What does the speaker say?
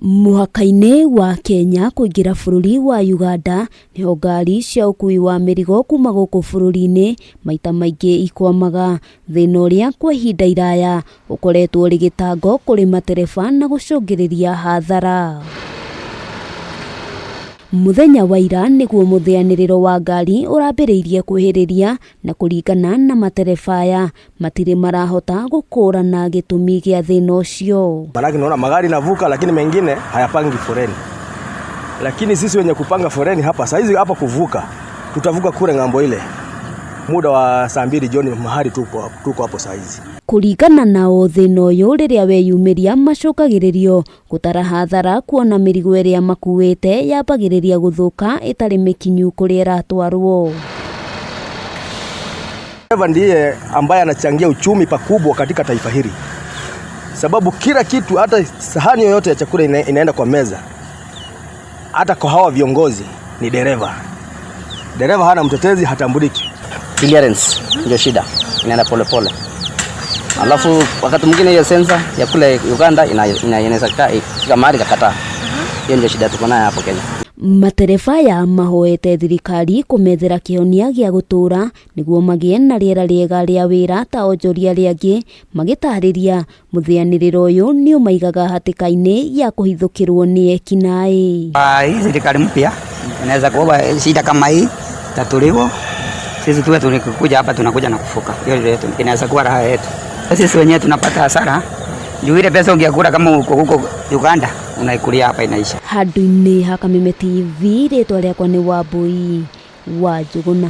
Mũhaka-inĩ wa Kenya kũingĩra bũrũri wa Uganda nĩho ngari cia ũkui wa mĩrigo kuma gũkũ bũrũri-inĩ maita maingĩ ikwamaga. Thĩna ũrĩa kwa ihinda iraya ũkoretwo ũrĩ gĩtango kũrĩ matereba na gũcũngĩrĩria hathara. Mũthenya wa ira nĩguo mũthĩanĩrĩro wa ngari ũrambĩrĩirie kwĩhĩrĩria na kũringana na matereba aya matirĩ marahota gũkũrana gĩtũmi gĩa thĩna ũcio. Maanake naona magari navuka, lakini mengine hayapangi foreni. Lakini sisi wenye kupanga foreni hapa saizi hapa kuvuka, tutavuka kule ng'ambo ile muda wa saa 2 jioni mahali tuko hapo saizi. Kũringana nao thĩna ũyũ rĩrĩa weyumĩria macũngagĩrĩrio gũtara hathara kuona mĩrigo ĩrĩa makuĩte yambagĩrĩria gũthũka ĩtarĩ mĩkinyu kũrĩa ĩratwarwo. Dereva ndiye ambaye anachangia uchumi pakubwa katika taifa hili, sababu kila kitu, hata sahani yoyote ya chakula inaenda kwa meza, hata kwa hawa viongozi ni dereva. Dereva hana mtetezi, hatambuliki. Clearance ndio shida, inaenda polepole. Alafu wakati mwingine hiyo sensa ya kule Uganda inaweza fika mahali kakataa. Hiyo ndio shida tuko nayo hapo Kenya. Matereba aya mahoete thirikari kũmethera kĩhonia gĩa gũtũũra nĩguo magĩe na rĩera rĩega rĩa wĩra ta onjoria arĩa angĩ, magĩtarĩria mũthĩanĩrĩro ũyũ nĩ ũmaigaga hatĩka-inĩ ya kũhithũkĩrwo nĩ ekinaĩ. Hii serikali mpya inaweza kuwa shida kama hii tatuliwa, sisi tuwe tunakuja hapa tunakuja na kuvuka. Hiyo ndio yetu inaweza kuwa raha yetu. Sisi wenyewe tunapata hasara juu ile pesa ungekula kama uko huko Uganda unaikulia hapa inaisha. Handũ-inĩ ha Kameme TV, rĩtwa rĩakwa nĩ Wambui wa Njũgũna.